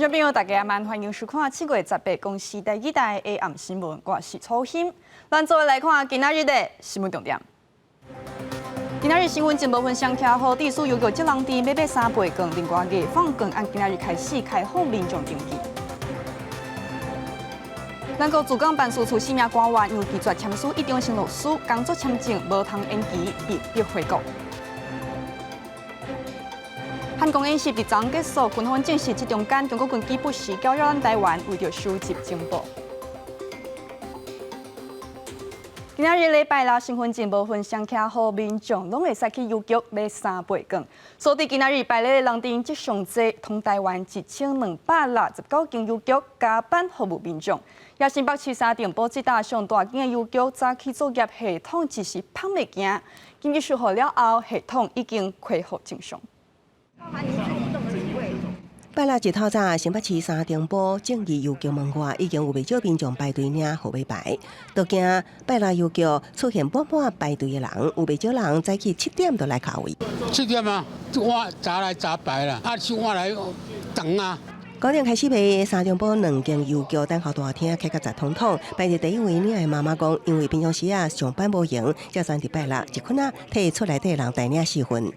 觀眾朋友，大家晚歡迎收看7月18公視第二台 AM 新聞，我是楚欣。咱做伙來看今仔日的新聞重點。今仔日新聞節目分享起，好，地市郵局這人店買三倍券，另外藝放券按今仔日開始開放民眾登記。咱國駐港辦事處四名官員因為拒絕簽署一張承諾書，工作簽證無通延期，被迫回國。漢光演習佇昨結束，軍方證實這中間中國軍機不時攪擾咱台灣，為著收集情報。今仔日禮拜六，身份證無分雙卡號民眾攏會使去郵局買三倍券。所以今仔日拜六的人陣這上濟，統台灣1269間郵局加班服務民眾。也新北市三重埔這搭上大間的郵局早起作業系統一時膨袂行，緊急修復了後，系統已經恢復正常。拜六一透早，新北市三重埔正義郵局門外已經有袂少民眾排隊領號碼牌。都驚拜六郵局出現滿滿排隊的人，有袂少人早起7點就來卡位。 7點啊，我早來早排啦，啊，是我來等啊。9點開始賣，三重埔兩間郵局等候大廳開甲雜通通。排佇第一位領的媽媽講，因為平常時啊上班無閒，才選佇拜六一困仔替厝內底人代領四份。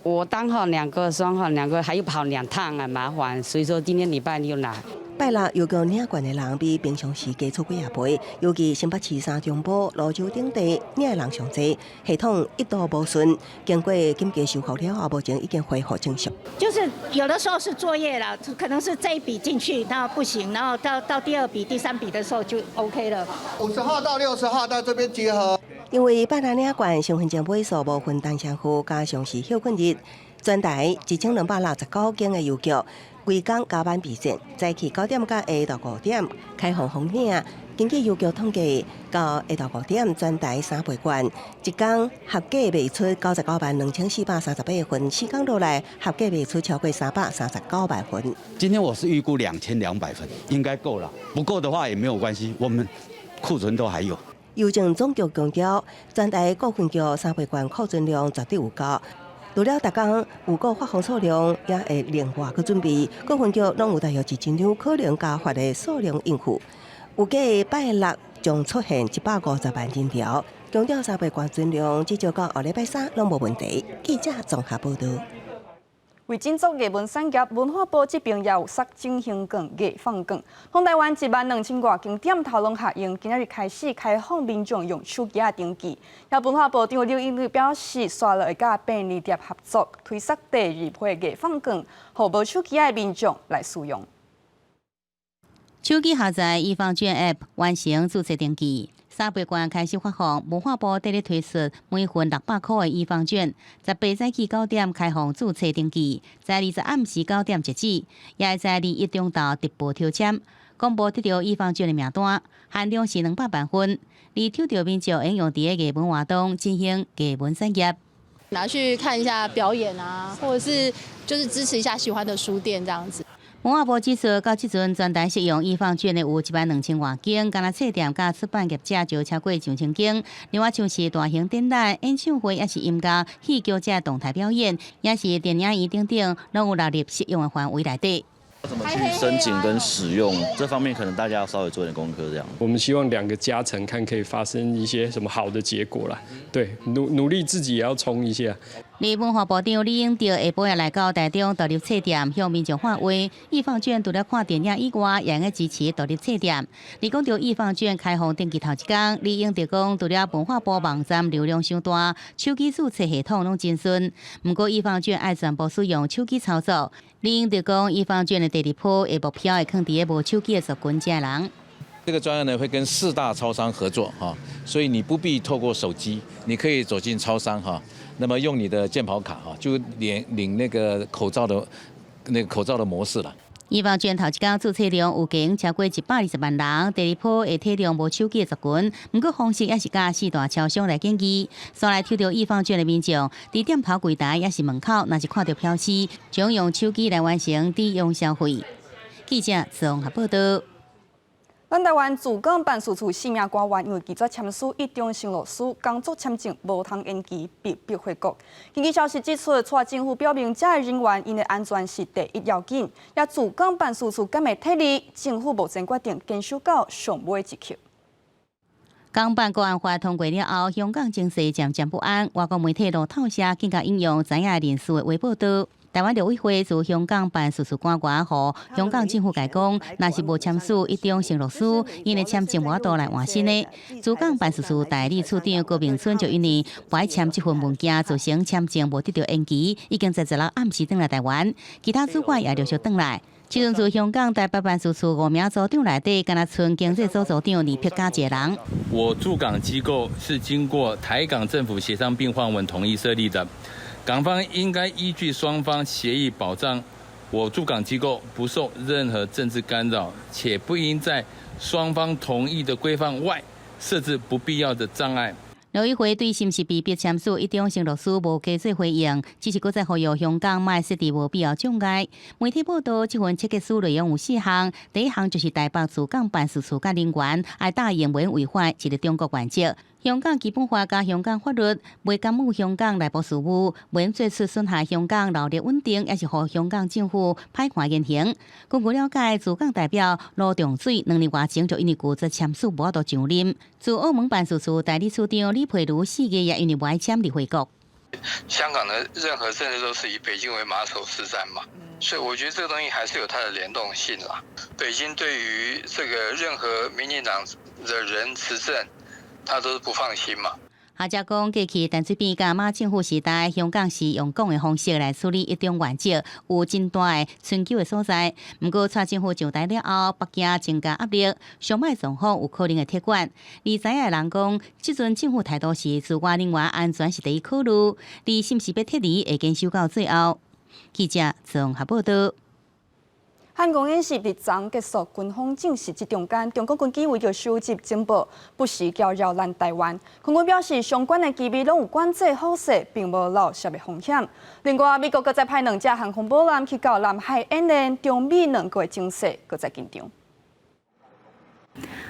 我單號兩個，雙號兩個，還要跑兩趟啊，麻煩。所以說今天禮拜六來。拜六郵局領券的人比平常時加出幾仔倍，尤其新北市三重埔蘆洲等地領的人上濟，系統一度無順，經過緊急修復了後，目前已經恢復正常。就是有的時候是作業啦，可能是這一筆進去，那不行，然後到第二筆、第三筆的時候就 OK 了。50號到60號到這邊集合。因為拜六領券身份證尾數無分單雙號，加上是歇睏日，全台1269間的郵局，規工加班備戰，早起9點到下晝5點開放予領。根據郵局統計，到下晝5點，全台三倍券一工合計賣出992,438份，四工落來合計賣出超過339萬份。今天我是預估2200份，應該夠了。不夠的話也沒有關係，我們庫存都還有。郵政總局強調，全台各分局三倍券庫存量絕對有夠。除了逐工有夠發放數量，也會另外去準備。各分局攏有大約1000張可能加發的數量應付。預計拜六將出現150萬人潮，強調三倍券存量至少到後禮拜三攏無問題。記者綜合報導。為振作藝文產業，文化部這邊也有殺整形券、藝放券。統台灣12000外間店頭攏合用，今仔日開始開放民眾用手機仔登記。也文化部長劉英哲表示，紲落會佮便利店合作，推出第二批藝放券，予無手機仔的民眾來使用。手機下載藝放券 App 完成註冊登記。三倍券開始發放，文化部綴咧推出每份600箍的藝放券，18早起9點開放註冊登記，在20暗時9點截止，也會在21中晝直播抽籤，公布得著藝放券的名單，限量是200萬份。而抽著民眾會用佇个藝文活動進行藝文產業，拿去看一下表演啊，或者是就是支持一下喜歡的書店這樣子。文化部指出，到這陣全台適用藝放券的有12000外間，敢若冊店佮出版業者就超過上千間。另外，像是大型展覽、演唱會，抑是音樂、戲劇這動態表演，抑是電影院等等，攏有納入適用的範圍內底。怎麼去申請跟使用這方面，可能大家要稍微做點功課。這樣，我們希望兩個加成，看可以發生一些什麼好的結果啦。對，努力自己也要衝一下。而文化部長李永得下晡也來到台中獨立冊店向民眾喊話，藝放券除了看電影以外，也會支持獨立冊店。而講到藝放券開放登記頭一工，李永得講，除了文化部網站流量傷大，手機註冊系統攏真順。毋過藝放券愛全部使用手機操作。李永得講，藝放券的第二波的目標會囥佇个無手機的族群遮人。這個專案呢，會跟四大超商合作哈，所以你不必透過手機，你可以走進超商哈，那麼用你的健保卡哈，就領領那個口罩的那個口罩的模式了。藝放券頭一工註冊量有經超過120萬人，第二波會體諒無手機的族群，毋過方式也是佮四大超商來建議。紲來抽著藝放券的民眾，佇店頭櫃台抑是門口，若是看著標示，將用手機來完成抵用消費。記者綜合報導。咱台灣駐港辦事處四名官員因為拒絕簽署一中承諾書，工作簽證無通延期，被逼回國。根據消息指出，蔡政府表明，這个人員𪜶的安全是第一要緊。也駐港辦事處敢會撤離，政府目前決定堅守到上尾一刻。港版國安法通過了後，香港情勢漸漸不安。外國媒體路透社更加引用知影人士的話報道。台灣陸委會駐香港辦事處官員予香港政府共講，若是無簽署一中承諾書，𪜶的簽證無法度來換新的。駐港辦事處代理處長高明春就因為無愛簽這份文件，造成簽證無得著延期，已經在十六暗時轉來台灣，其他主管也陸續轉來。這陣駐香港台北辦事處五名組長內底，敢若賰經濟組組長李碧嘉一個人。我駐港機構是經過台港政府協商並換文同意設立的。港方應該依據雙方協議保障我駐港機構不受任何政治干擾，且不應在雙方同意的規範外設置不必要的障礙。陸委會對是毋是被逼簽署一中承諾書無加做回應，只是閣再呼籲香港莫設置無必要障礙。媒體報道，這份切結書內容有四項，第一項就是台北駐港辦事處佮人員愛答應袂違反一個中國原則。香港基本法佮香港法律，袂干預香港內部事務，袂做出損害香港勞力穩定，抑是予香港政府歹看言行。根據了解，駐港代表盧仲水兩年外前就因為拒絕簽署，無法度上任。駐澳門辦事處代理處長李佩如四月也因為無愛簽而回國。香港的任何政策都是以北京為馬首是瞻嘛，所以我覺得這個東西還是有它的聯動性啦。北京對於這個任何民進黨的人執政，他都是不放心嘛。學者講，過去陳水扁佮馬政府時代，香港是用講的方式來處理一中原則，有真大的尋求的所在。毋過，蔡政府上台了後，北京增加壓力，上歹狀況有可能會鐵管。而知影的人講，這陣政府態度是駐外人員安全是第一考慮，而是毋是欲撤離，會堅守到最後。記者綜合報道。漢光演習佇昨結束，軍方證實這中間，中國軍機為著收集情報，不時攪擾咱台灣。空軍表示，相關的機密攏有管制好勢，並無漏洩的風險。另外，美國閣再派兩隻航空母艦去到南海演練，中美兩國情勢閣再緊張。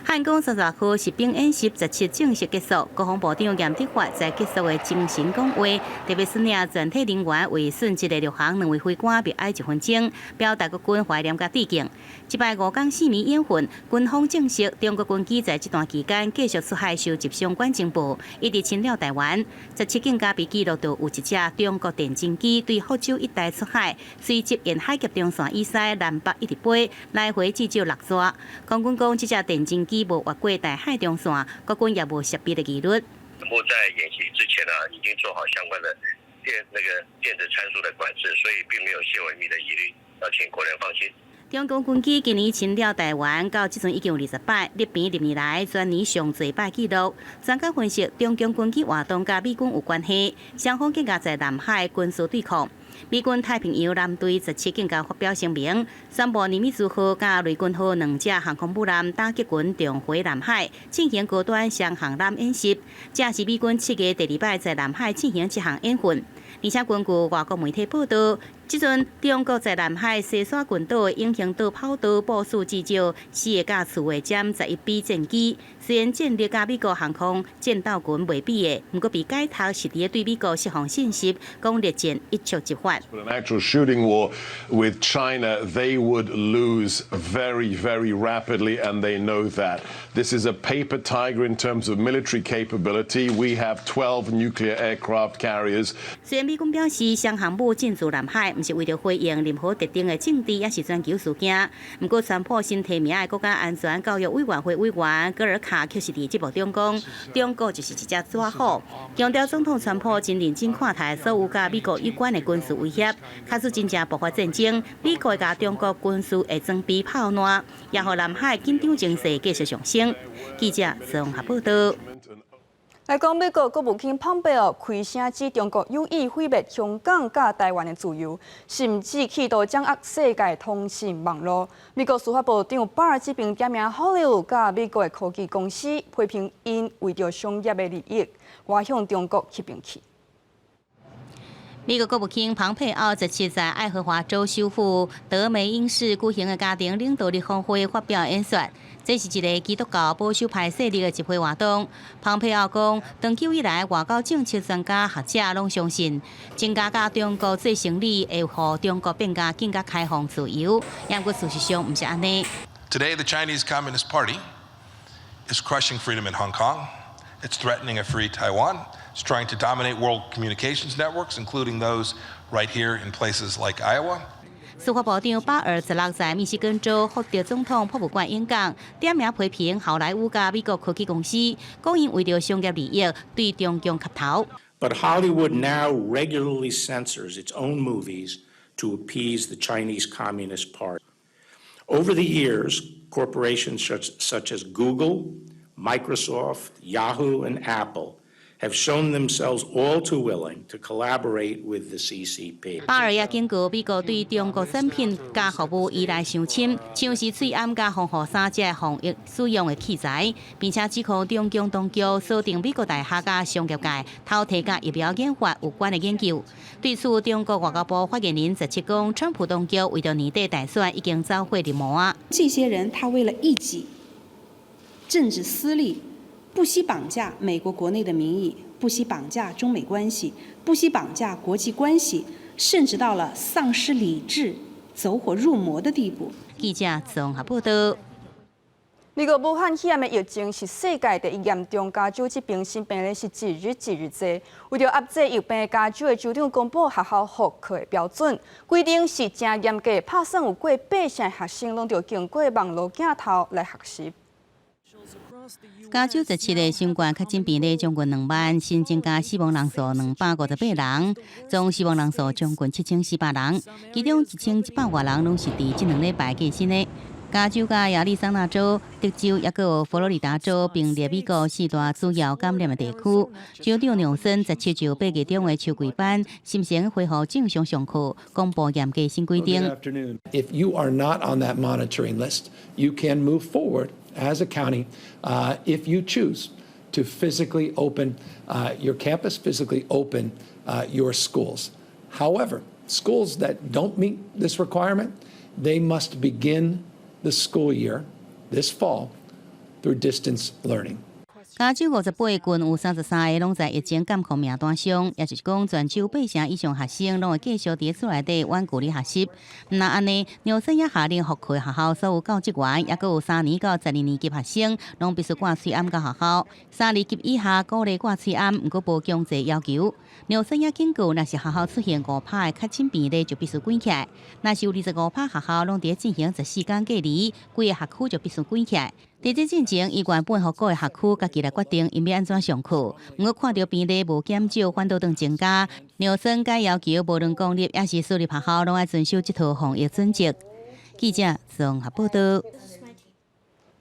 漢光36號實兵演習17正式結束，國防部長嚴德發在結束的精神講話，特別是領全體人員為殉職的陸航兩位飛官默哀一分鐘，表達國軍懷念佮致敬。這擺五工四暝演訓，軍方證實中國軍機在這段期間繼續出海收集相關情報，一直侵擾台灣。17更加被記錄著有一隻中國電偵機對福州一帶出海，隨即沿海峽中線以西南北一直飛，來回至少六逝。空軍講這隻電偵機無越過台海中線，國軍也無設備的疑慮。不過在演習之前呢，已經做好相關的電那個電子參數的管制，所以並沒有洩密的疑慮，要請國人放心。中共軍機今年侵擾台灣，到這陣已經有20擺，入編入年來全年上濟擺紀錄。專家分析，中共軍機活動佮美軍有關係，雙方更加在南海軍事對抗。美軍太平洋艦隊17更加發表聲明，宣布尼米茲號佮雷根號兩隻航空母艦打擊群重回南海，進行高端雙航艦演習。這是美軍7月第二擺在南海進行這項演訓。而且根據外國媒體報道，這陣中國在南海西沙群島的永興島跑道部署至少四个架次的殲11 B 戰機，雖然戰力佮美國航空戰鬥群袂比的，毋過被解讀是佇咧對美國釋放信息，講熱戰一觸即發。 An actual shooting war with China, they would lose very, very rapidly, and they know that. This is a paper tiger in terms of military capability. We have 12 nuclear aircraft carriers. 雖然美軍表示，雙航母進駐南海，毋是為著回應任何特定的政治，抑是全球事件。毋過，川普新提名的國家安全教育委員會委員戈爾卡卻是佇節目中講，中國就是一隻紙虎，強調總統川普真認真看待所有佮美國有關的軍事威脅。假使真正爆發戰爭，美國會共中國軍事的裝備拍爛，也予南海緊張情勢繼續上升。記者綜合報道。來講，美國國務卿蓬佩奧開聲指中國有意毀滅香港佮台灣的自由，甚至企圖掌握世界通信網路。美國司法部長巴爾這邊點名好萊塢佮美國的科技公司，批評𪜶為著商業的利益，倚向中國彼邊去。美國國務卿龐佩奧17在愛荷華州首府德梅因市舉行的家庭領導力峰會發表演說。這是一个基督教保守派勢力的集會活動。龐佩奧講，長久以來，外交政策專家學者攏相信，增加佮中國做生意會予中國變甲更加開放自由。不過事實上毋是按呢。 Today, the Chinese Communist Party is crushing freedom in Hong Kong. It's threatening a free Taiwan. It's trying to dominate world communications networks, including those right here in places like Iowa. 司法部長巴爾16在密西根州福特總統博物館演講，點名批評好萊塢佮美國科技公司，講𪜶為著商業利益對中共磕頭。 But Hollywood now regularly censors its own movies to appease the Chinese Communist Party. Over the years, corporations such as Google, Microsoft, Yahoo, and Apple have shown themselves all too willing to collaborate with the CCP. 巴爾也警告美國對中國產品佮服務依賴傷深，像是喙罨佮防護衫這防疫使用的器材，並且指控中共當局鎖定美國大學佮商業界偷提佮疫苗研發有關的研究。對此，中國外交部發言人17講，川普當局為著年底大選已經走火入魔啊！這些人他為了一己政治私利，不惜綁架美國國內的民意，不惜綁架中美關係，不惜綁架國際關係，甚至到了喪失理智、走火入魔的地步。記者綜合報道。美國武漢肺炎的疫情是世界第一嚴重，加州這邊新病例是一日一日濟。為著壓制疫病，加州的州長公布學校復課的標準，規定是誠嚴格，拍算有過八成學生攏著經過網路鏡頭來學習。加州17日新冠確診病例將近2萬，新增加死亡人數258人，總死亡人數將近7400人，其中1100外人攏是佇這2禮拜過身的。加州佮亞利桑那州、德州抑閣有佛羅里達州並列美國四大主要感染的地區。州長紐森17就8月中的秋季班，心情恢復正常上課，公布嚴格新規定。 If you are not on that monitoring list, you can move forward as a county if you choose to physically open your campus, physically open your schools. However, schools that don't meet this requirement, they must begin the school year this fall through distance learning. 加州58郡有33个攏在疫情監控名單上，也就是講全州八成以上學生攏會繼續佇厝內底遠距離學習。若按呢，紐森也下令復課學校所有教職員，抑閣有3年到12年級學生，攏必須掛喙罨到學校。3年級以下鼓勵掛喙罨，毋過無強制要求。紐森也警告，若是學校出現5趴的確診病例，就必須關起來；若是有25趴學校攏佇進行14天隔離，規个學區就必須關起來。佇這進前，伊原本予各个學區家己來決定𪜶欲按怎上課。毋過看著病例無減少，反倒轉增加，紐森改要求無論公立抑是私立學校，攏愛遵守這套防疫準則。記者綜合報道。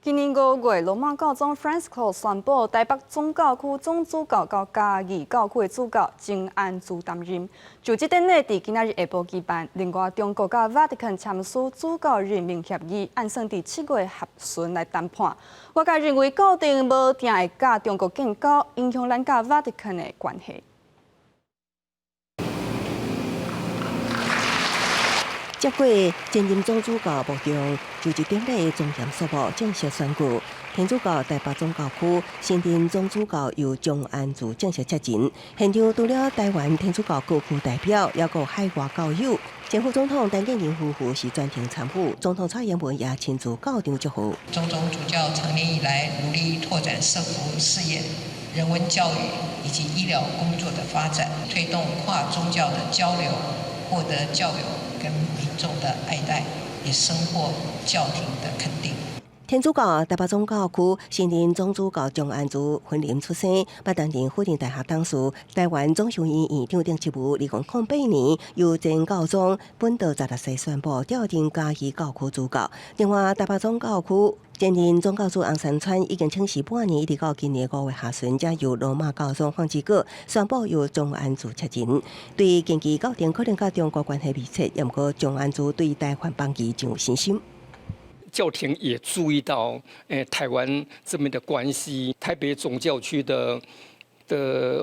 今年5月，羅馬教宗 Francisco 宣布台北總教區總主教佮嘉義教區的主教鍾安珠擔任。就職典禮佇今仔日下晡舉辦。另外，中國佮 Vatican 簽署主教任命協議，按算佇7月下旬來談判。外界認為教廷無定會佮中國建交，影響咱佮 Vatican 的關係。接過前任總主教牧長就職典禮莊嚴肅穆正式宣告，天主教台北總教區新任總主教由鍾安珠正式接任。現場除了台灣天主教各區代表，抑閣海外教友，前副總統陳建仁夫婦是全程參與，總統蔡英文也親自到場祝賀。鍾總主教長年以來努力拓展社福事業、人文教育以及醫療工作的發展，推動跨宗教的交流，獲得教友跟民眾的愛戴，也深獲教廷的肯定。天主教台北總教區新任總主教鍾安珠雲林出生，捌擔任輔仁大學董事、台灣總修院院長等職務。2008年由前教宗本篤十六世宣布調任嘉義教區主教。另外，台北總教區前任總教主翁山川已經請辭半年，一直到今年5月下旬，才由羅馬教宗方濟各宣布由鍾安珠接任。對近期教廷可能佮中國關係密切，毋過鍾安珠對台灣邦誼真有信心。教廷也注意到，台灣這邊的關係，台北總教區的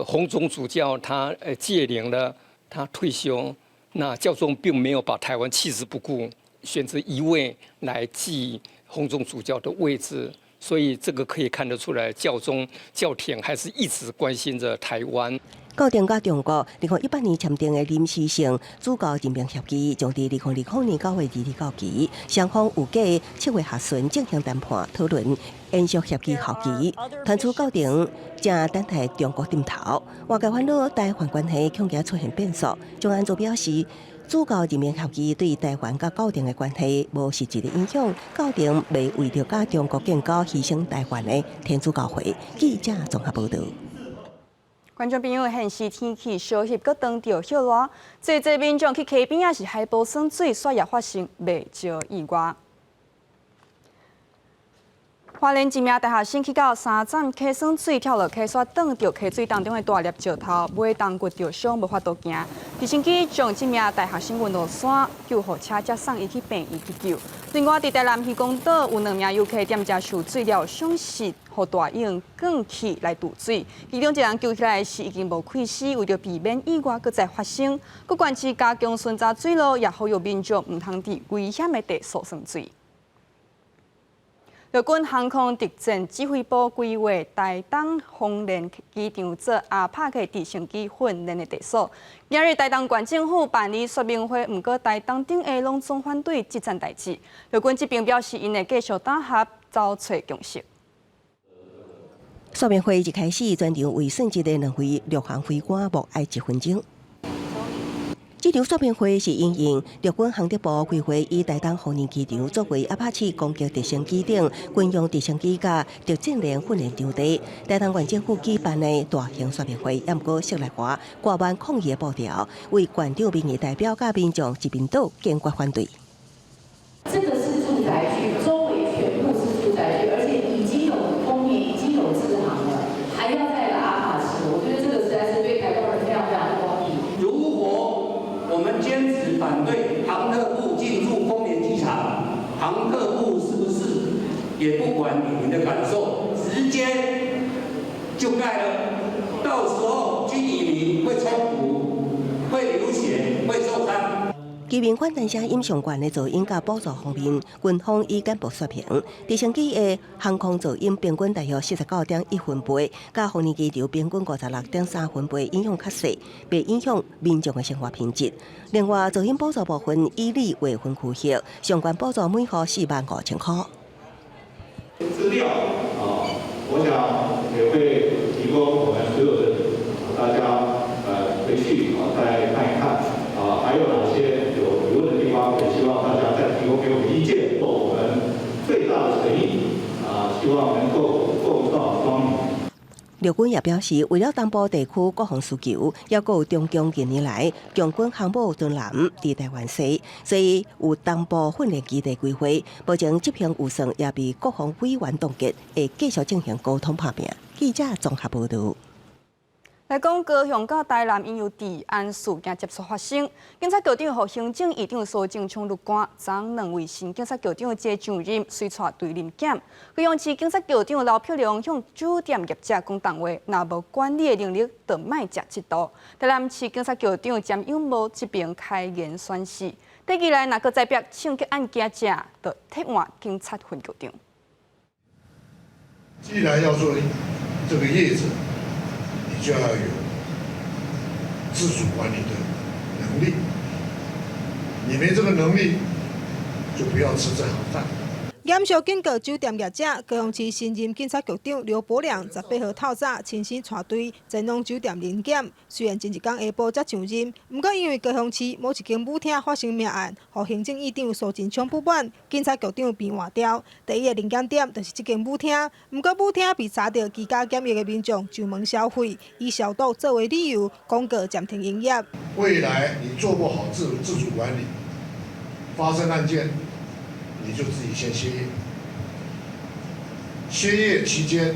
洪總主教，他屆齡了，他退休，那教宗並沒有把台灣棄之不顧，選擇一位來繼洪宗主教的位置，所以這個可以看得出來，教宗教廷還是一直關心着台灣。教廷佮中國2018年簽訂的臨時性主教任命協議，將佇2020年9月2日到期，雙方有計7月下旬進行談判討論延續協議效期。傳出教廷正等待中國點頭，外界煩惱台灣關係恐驚出現變數。張安祖表示，主教任命協議對台灣佮教廷的關係無實質的影響，教廷袂為著佮中國建交犧牲台灣的天主教會。記者綜合報道。觀眾朋友，現時天氣燒熱，閣當著歇熱，濟濟民眾去溪邊抑是海埔耍水，煞也發生袂少意外。花蓮一名大學生去到三棧溪耍水，跳落溪煞擋著溪水當中的大粒石頭，尾胴骨著傷，無法度行。直升機將這名大學生運落山，救護車才送伊去病院急救。另外，佇台南漁光島有兩名遊客踮遮受水了傷勢，予大湧捲去來渡水。其中一人救起來時已經無氣息，為著避免意外閣再發生，閣縣市加強巡查水路，也呼籲民眾毋通佇危險的地所耍水。陸軍航空特戰指揮部規劃台東豐年機場做阿帕契直升機訓練的地所。今日台東縣政府辦理說明會，毋過台東頂下攏總反對這件代誌。陸軍這邊表示，𪜶會繼續打合，走揣共識。說明會一開始，全場為殉職的兩位陸航飛官默哀一分鐘。這場說明會是因應陸軍航特部規劃以台東豐年機場作為阿帕契攻擊直升機等軍用直升機佮特戰連訓練場地，台東縣政府舉辦的大型說明會，也毋過室內外掛滿抗議的布條，為縣長民意代表佮民眾一面倒堅決反對。這個是住宅區，周圍全部是住宅區，而且已經有豐年，已經有直航了，還要再來阿帕契，我覺得這個實在是對台東人非常非常不公平。如果我們堅持反對航特部進駐豐年機場，航特部是不是也不管你們的感受，直接就蓋了？到時候軍移民會衝突，會流血，會受傷。居民反彈聲音上懸的噪音佮補助方面，軍方已簡報說明，直升機的航空噪音平均大約49.1分貝，佮豐年機場平均56.3分貝影響較細，袂影響民眾的生活品質。另外，噪音補助部分以里劃分區域，上懸補助每戶45,000塊。資料啊，我想也會提供我們所有的大家回去啊再看一看啊，還有哪些有疑問的地方，也希望大家再提供給我們意見，做我們最大的誠意啊，希望能夠共創雙贏。陸軍也表示，為了東部地區國防需求，抑閣有中共近年來強軍航母敦南佇台灣西，所以有東部訓練基地規劃，目前執行預算也被國防委員凍結，會繼續進行溝通拍拚。記者綜合報導。來講高雄佮台南因為治安事件接續發生，警察局長予行政院長蘇貞昌入關，昨兩位新警察局長這上任，隨帶隊臨檢。高雄市警察局長劉柏良向酒店業者講重話，若無管理的能力，就莫食這道。台南市警察局長詹永茂這邊開言宣示，短期內若閣再逼槍擊案件者，就撤換警察分局長。既然要做這個業者，你就要有自主管理的能力，你沒這個能力，就不要吃這行飯。嚴肅警告酒店業者，高雄市新任警察局長劉柏良18號透早親身帶隊前往酒店臨檢。雖然前一工下晡才上任，毋過因為高雄市某一間舞廳發生命案，予行政院長蘇貞昌不滿，警察局長便換調。第一个臨檢點就是這間舞廳，毋過舞廳被查著居家檢疫的民眾上門消費，以消毒作為理由，公告暫停營業。未來你做不好自主管理，發生案件，你就自己先歇業。歇業期間，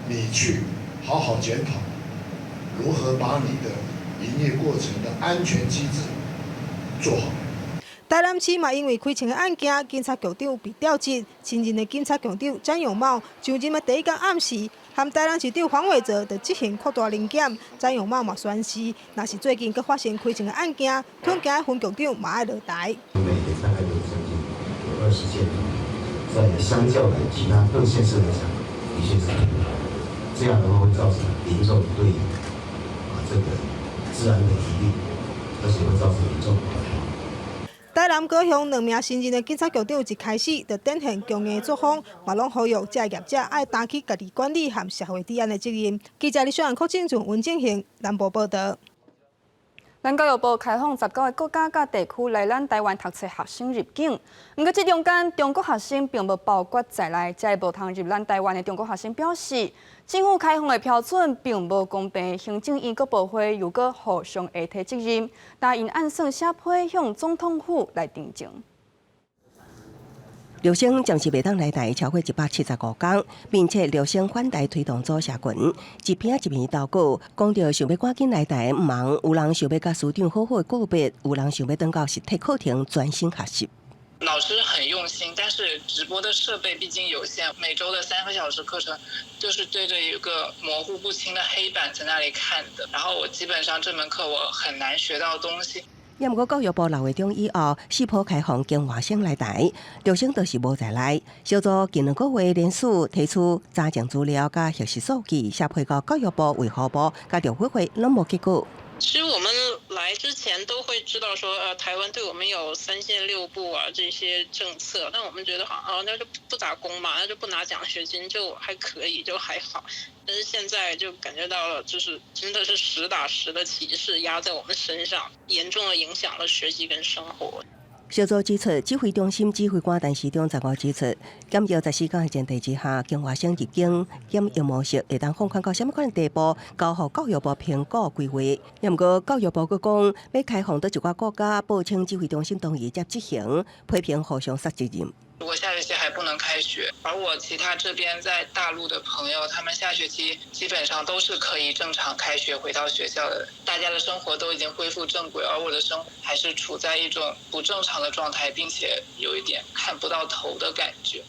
你去好好檢討，如何把你的營業過程的安全機制做好。台南市嘛，因為開槍的案件，警察局長被調職。新任的警察局長詹永茂上任的第一工暗時，和台南市長黃偉哲就執行擴大臨檢。詹永茂嘛宣示，若是最近閣發生開槍的案件，恐驚分局長嘛愛落台。每年大概有將近有20件，在相較於其他各縣市來講，的確是偏高。這樣的話會造成民眾對這個治安的疑慮，而且會造成民眾恐慌。台南高雄兩名新任的警察局長一開始就展現強硬作風，嘛攏呼籲這業者愛擔起家己管理和社會治安的責任。記者李小蘭、郭正俊、溫正興南部報道。咱教育部開放19個國家佮地區來咱台灣讀冊學生入境，毋過這中間中國學生並無包括在內，這無通入咱台灣的中國學生表示，政府開放的標準並無公平，行政院閣部會又閣互相會提責任，但𪜶按算寫批向總統府來陳情。陸生暫時袂當來台超過175工，並且陸生反台推動組社群一篇一篇投稿，講著想欲趕緊來台，毋茫有人想欲佮師長好好告別，有人想欲轉到實體課程專心學習。老師很用心，但是直播的設備畢竟有限，每週的3個小時課程就是對着一個模糊不清的黑板在那裡看的，然後我基本上這門課我很難學到東西。也毋過教育部6月中以後，四波開放境外生來台，陸生都是無在內。小組近兩個月連續提出查證資料佮核實數據，寫批到教育部、衛福部、佮陸委會，攏無結果。其實我們來之前都會知道說，台灣對我們有三限六不啊這些政策，但我們覺得好，哦，那就不打工嘛，那就不拿獎學金，就還可以，就還好。但是現在就感覺到了，就是真的是實打實的歧視壓在我們身上，嚴重的影響了學習跟生活。小組指出，指揮中心指揮官陳時中15指出，檢疫14工的前提之下，境外生入境檢疫模式會當放寬到啥物款的地步，交予教育部評估規劃。也毋過教育部閣講，欲開放佗一寡國家報請指揮中心同意才執行，批評互相推責任。如果下學期還不能開學，而我其他這邊在大陸的朋友，他們下學期基本上都是可以正常開學回到學校的，大家的生活都已經恢復正軌，而我的生活還是處在一種不正常的狀態，並且有一點看不到頭的感覺。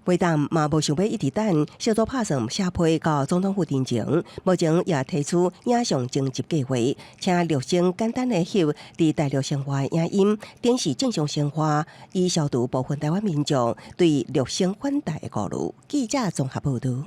回答嘛無想欲一直等，小組拍算寫批到總統府陳情，目前也提出影像徵集計劃，請陸生簡單的翕佇大陸生活的影音，展示正常生活，以消除部分台灣民眾對陸生反台的顧慮。記者綜合報導。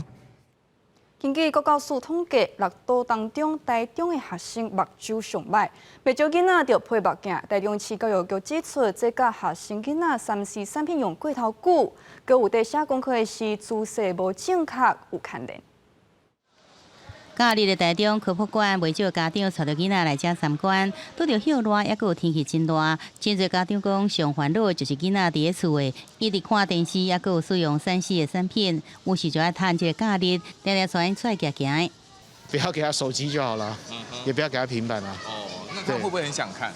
根據國教署統計，六都當中，台中的學生目睭上䆀，袂少囡仔著配目鏡。台中市教育局指出，這佮學生囡仔3C 產品用過頭久，閣有佇寫功課的時姿勢無正確有牽連。假日的台中科博館，袂少家長帶著囡仔來遮參觀，拄著歇熱，抑閣有天氣真熱，真濟家長講上煩惱的就是囡仔佇咧厝的，一直看電視，抑閣有使用3C 的產品，有時就愛趁這個假日，定定帶𪜶出來行行。不要給他手機就好了，也不要給他平板啊。哦，那他會不會很想看？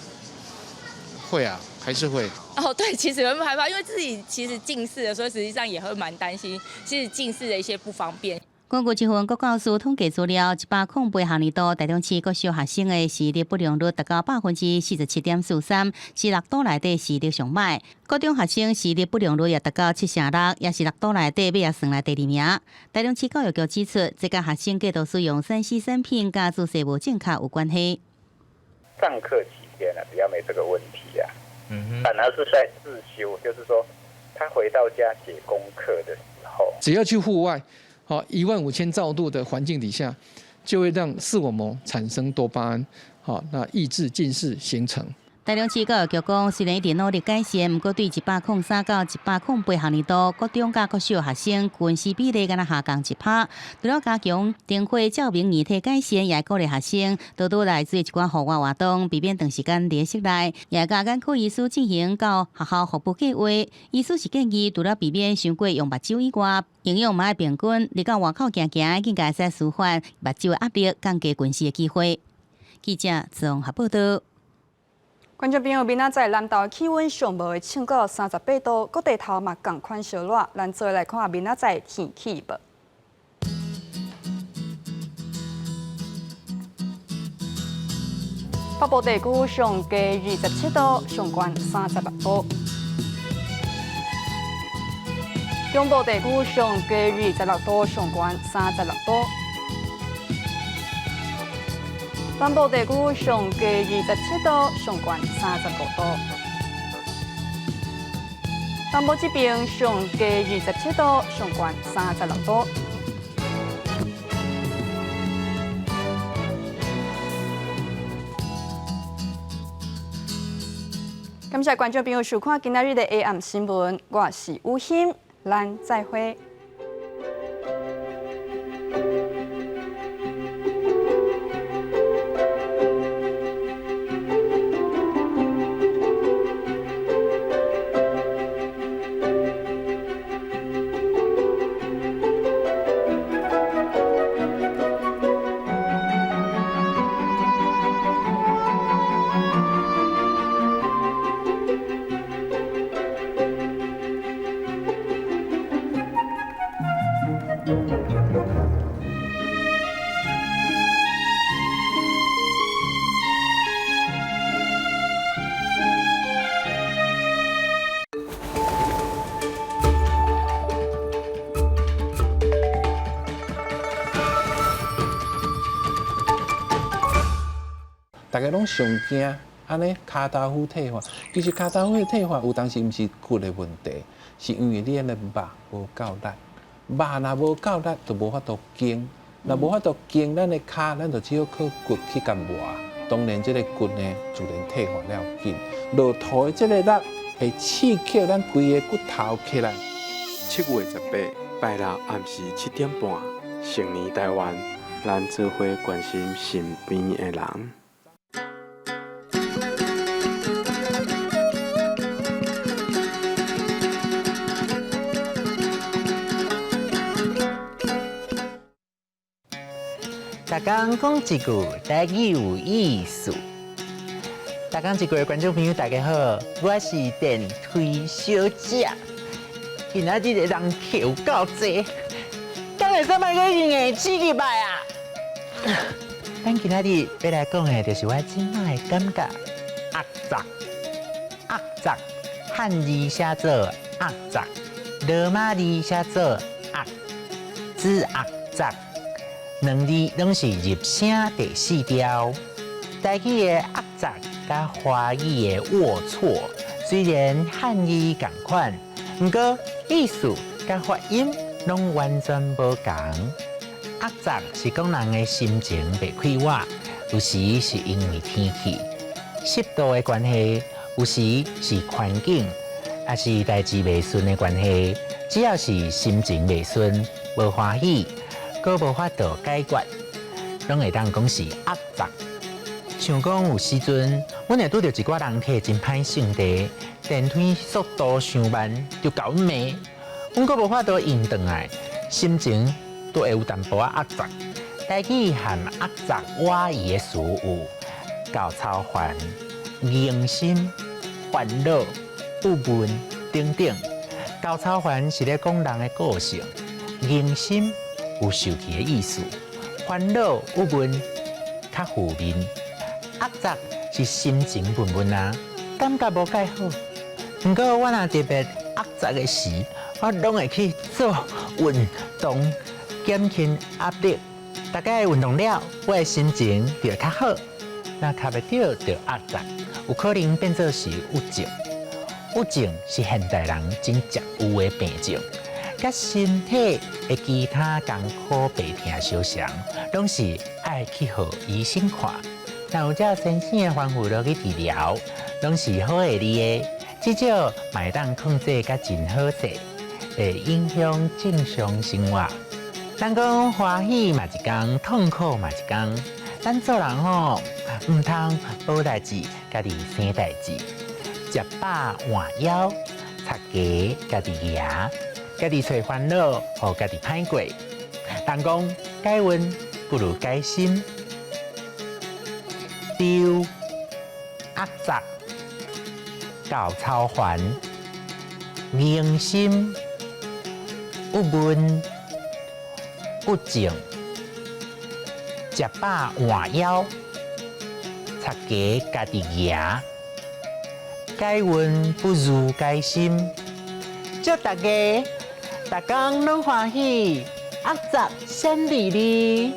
會啊，還是會。哦，對，其實會害怕，因為自己其實近視的，所以實際上也會蠻擔心，其實近視的一些不方便。根據這份國教署統計資料，108學年度台中市國小學生的視力不良率達到47.43%，是六都內底視力上䆀。國中學生視力不良率也達到7.6%，也是六都內底尾仔算來第二名。台中市教育局指出，這佮學生過度使用3C 產品佮姿勢無正確有關係。上課期間呢，比較沒這個問題啊，反而是在自修，就是說他回到家寫功課的時候，只要去戶外。好，15000照度的環境底下，就會讓視網膜產生多巴胺，好，那抑制近視形成。台中市教育局講，雖然一直努力改善，毋過對103到108學年度國中佮國小學生近視比例敢若下降1%。除了加強燈火照明硬體改善，也鼓勵學生多多來做一寡戶外活動，避免長時間佇室內。也佮眼科醫師進行到學校服務計劃。醫師是建議，除了避免傷過用目睭以外，營養嘛愛平均，你到外口行行，應該會使舒緩目睭的壓力，降低近視的機會。記者綜合報道。觀眾朋友，明仔載南投氣溫上無會衝到38度，各地頭嘛仝款燒熱。咱做來看明仔載天氣預報。北部地區上低27度，上懸36度。中部地區上低26度，上懸36度。南部地區上低27度，上懸35度。南部這邊上低27度，上懸36度。感謝觀眾朋友收看今仔日的 AM 新聞，我是吳欣，咱再會。大家攏上驚，按呢跤踏骨退化，其實跤踏骨的退化有當時毋是骨的問題，是因為你的肉無夠力，肉若無夠力就無法度撐，若無法度撐，咱的跤，咱就只好靠骨去共磨。當然，這個骨呢，自然退化了緊。落塗的這個力會刺激咱規個骨頭起來。7月18，拜六暗時7點半，成年台灣，咱做伙關心身邊的人。逐工講一句台語有意思。逐工一句的觀眾朋友，大家好，我是電梯小姐。今仔日的人客有夠濟，敢會使莫閣硬擠入來啊？咱今仔日欲來講的，就是我這擺的感覺。壓雜，壓雜，漢字寫做壓雜，羅馬字寫做壓，子壓雜。兩字攏是入聲第四調。台語的壓雜佮華語的齷齪，雖然漢字仝款，毋過意思佮發音攏完全無仝。壓雜是講人的心情袂快活，有時是因為天氣、濕度的關係，有時是環境，抑是代誌袂順的關係。只要是心情袂順、無歡喜，閣無法度解決，攏會當講是壓雜。像講有時陣，阮會拄著一寡人客真歹性地，電梯速度傷慢，就共阮罵，阮閣無法度應轉來，心情都會有淡薄仔壓雜。台語含壓雜倚意的詞有厚操煩、凝心、煩惱、鬱悶等等。厚操煩是咧講人的個性，凝心有受氣的意思，煩惱、鬱悶較負面。壓雜是心情悶悶啊，感覺無蓋好。毋過我若特別壓雜的時，我攏會去做運動，減輕壓力。大概運動了，我的心情就會較好。若較袂著就壓雜，有可能變做是鬱症。鬱症是現代人真常有的病症，佮身體的其他艱苦病痛相像，攏是愛去予醫生看。若有照先生的吩咐落去治療，攏是好會利的。至少嘛會當控制甲真好勢，會影響正常生活。人講歡喜嘛一工，痛苦嘛一工。咱做人吼，毋通無代誌，家己生代誌。食飽換枵，插鞋家己蜈，家己揣煩惱，予家己歹過。人講解悶不如解心。丟壓雜、厚操煩、凝心、鬱悶、鬱症、食飽換枵、贼家家己贏。解運不如解心，祝大家逐工攏歡喜，壓雜閃利利。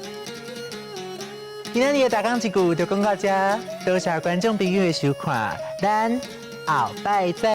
今仔日的大講一句就講到這，多謝觀眾朋友的收看，咱後擺再。